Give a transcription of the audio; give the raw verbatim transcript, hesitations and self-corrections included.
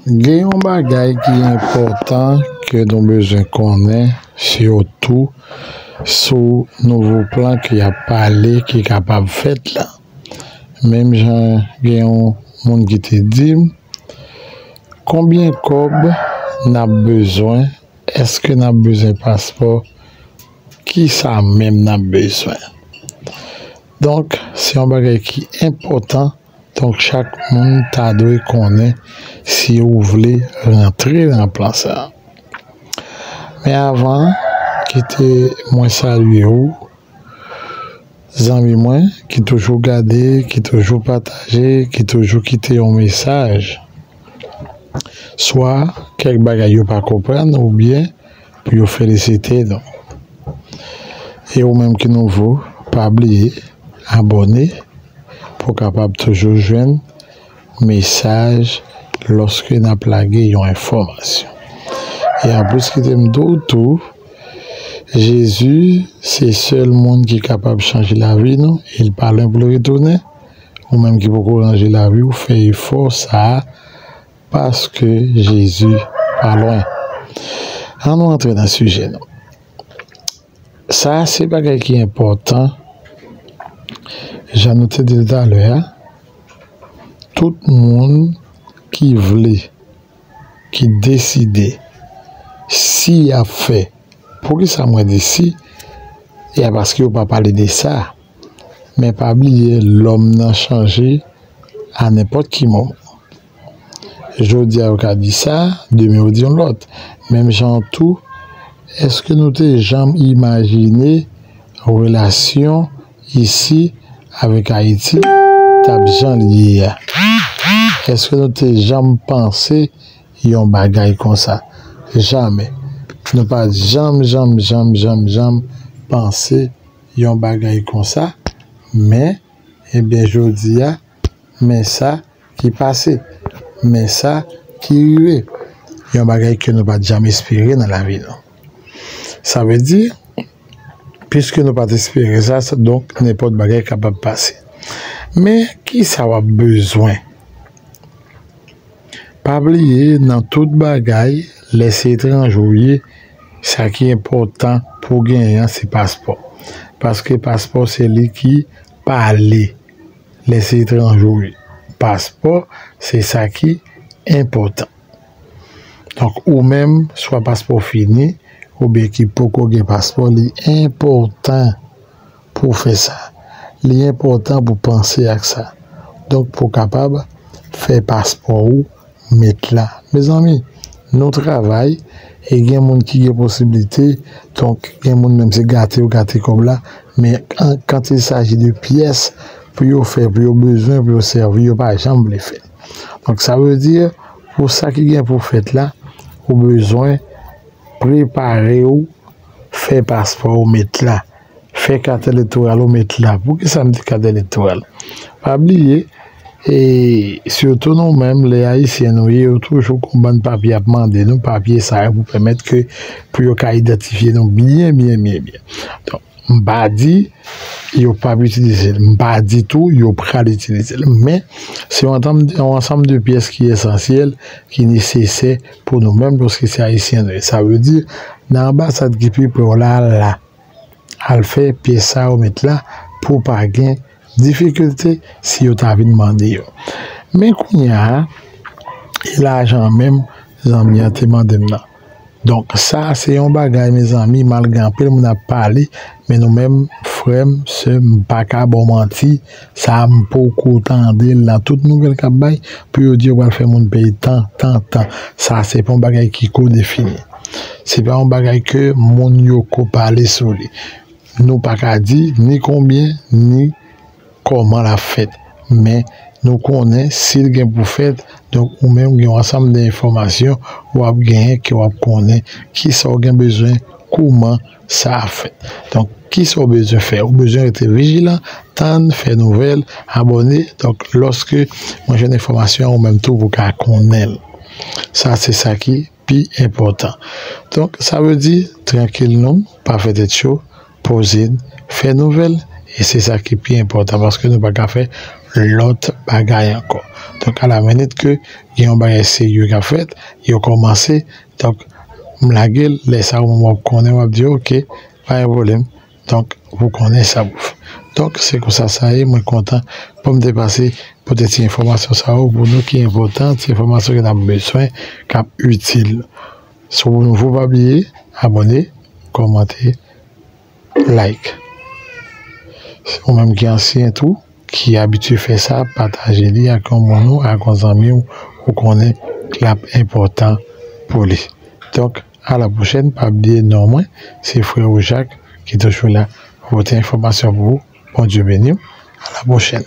Gen yon bagay ki enpòtan ke nou bezwen konnen, sitou sou nouvo plan ki ap pale, ki kapab fèt la. Menm jan gen yon moun ki te di m, konbyen kòb n ap bezwen? Èske n ap bezwen paspò? Kisa menm n ap bezwen? Donk, se yon bagay ki enpòtan. Donk, chak moun ta dwe konnen si ou vle rantre nan plan sa a. Men avan, kite mwen salye ou, zanmi mwen ki toujou gade, ki toujou pataje, ki toujou kite yon mesaj. Swa kèk bagay yo pa konprann oubyen pou yo felisite nou. E ou menm ki nouvo, pa bliye abòne pou w kapab toujou jwenn mesaj lòske n ap lage yon enfòmasyon. E anplis, kite m di w tou, Jezi se sèl moun ki kapab chanje lavi nou, e l pa lwen pou l retounen. Ou menm ki poko ranje lavi w, fè efò sa a, paske Jezi pa lwen. Ann nou antre nan sijè nou. Sa a se bagay ki enpòtan. Jan nou te di l talè a, tout moun ki vle, ki deside, si y ap fè. Poukisa mwen di si? E a paske yo pa pale de sa. Men pa bliye, lòm nan chanje a nenpòt ki moman. Jodi a, yo ka di sa, demen yo di yon lòt. Menm jan an tou, èske nou te janm imajine relasyon isi avèk Ayiti t ap jan l ye a? Èske nou te janm panse yon bagay konsa? Jamè. Nou pa t janm, janm, janm, janm, janm panse yon bagay konsa. Men, ebyen, jodi a, men sa ki pase. Men sa ki rive. Yon bagay ke nou pa t janm espere nan lavi nou. Sa vle di, piske nou pa t espere sa, sa, donk, nenpòt bagay kapab pase. Men, kisa w ap bezwen? Pa bliye, nan tout bagay, lè se etranje w ye, sa ki enpòtan pou w genyen an, se paspò. Paske paspò, se li ki pale. Lè se etranje w ye, paspò, se sa ki enpòtan. Donk, ou menm, swa paspò w fini, oubyen ki poko gen paspò, li enpòtan pou w fè sa. Li enpòtan pou w panse ak sa. Donk, pou w kapab fè paspò w met la. Mezanmi, nou travay, e gen moun ki gen posiblite, donk, gen moun menm se gate yo gate kòb la, men an, quand il s'agit de pyès pou yo fè, pou yo bezwen, pou yo sèvi, yo pa janm vle fè. Donk, sa vle di, pou sa ki gen pou fèt la, ou bezwen prepare w, fè paspò w met la, fè kat elektoral ou met la. Poukisa m di kat elektoral? Pa bliye, e sitou nou menm, lè Ayisyen nou ye, yo toujou gon bann papye ap mande nou, papye sa yo pou pèmèt ke, pou yo ka idantifye nou byen, byen, byen, byen. Donk, m pa di yo p ap itilize l. M pa di tou yo pral itilize l. Men, se yon ansanm, yon ansanm de pyès ki esansyèl, ki nesesè pou nou menm, paske se Ayisyen nou ye. Sa vle di, nan anbasad ki pi pre w la, la, al fè pyès sa yo met la pou pa gen difikilte si yo ta vin mande yo. Men kounye a, e lajan menm, zanmi an te mande m nan. Donk, sa se yon bagay, mezanmi, malgre anpil moun ap pale, men nou menm, frè m, sè m, m pa ka ba w manti, sa a m poko tande l nan tout nouvèl k ap bay, pou yo di yo pral fè moun peye tan, tan, tan. Sa se pa yon bagay ki ko defini. Se pa yon bagay ke moun yo ko pale sou li. Nou pa ka di ni konbyen, ni kòman l ap fèt. Men, nou konnen si l gen pou fèt, donk ou menm gen yon ansanm de enfòmasyon w ap genyen ke w ap konnen kisa w gen bezwen, kouman sa ap fèt. Donk, kisa w bezwen fè? Ou bezwen rete vijilan, tann, fè nouvèl, abòne. Donk, lòske mwen jwenn enfòmasyon an, ou menm tou pou ka konnen l. Sa, se sa ki pi enpòtan. Donk, sa vle di, trankil nou, pa fè tèt cho, poze n, fè nouvèl, e se sa ki pi enpòtan, paske nou pa ka fè lòt bagay ankò. Donk, a la minit ke gen yon bagay serye k ap fèt, yo kòmanse, donk, m lage l, lè sa a, w ap konnen, w ap di, oke, pa gen pwoblèm. Donk, ou konnen sa pou fè. Donk, se konsa sa ye, mwen kontan pou m te pase pote ti enfòmasyon sa yo pou nou ki enpòtan, ti enfòmasyon ke n ap bezwen, k ap itil. Si w nouvo, pa bliye, abòne, kòmante, like. Ou menm ki ansyen tou, ki abitye fè sa, pataje li ak yon moun ou, ak yon zanmi w, ou konnen l ap enpòtan pou li. Donk, a la pwochèn, pa bliye non mwen, se frè ou Jak ki toujou la pou pote enfòmasyon pou ou. Bondye beni w. A la pwochèn.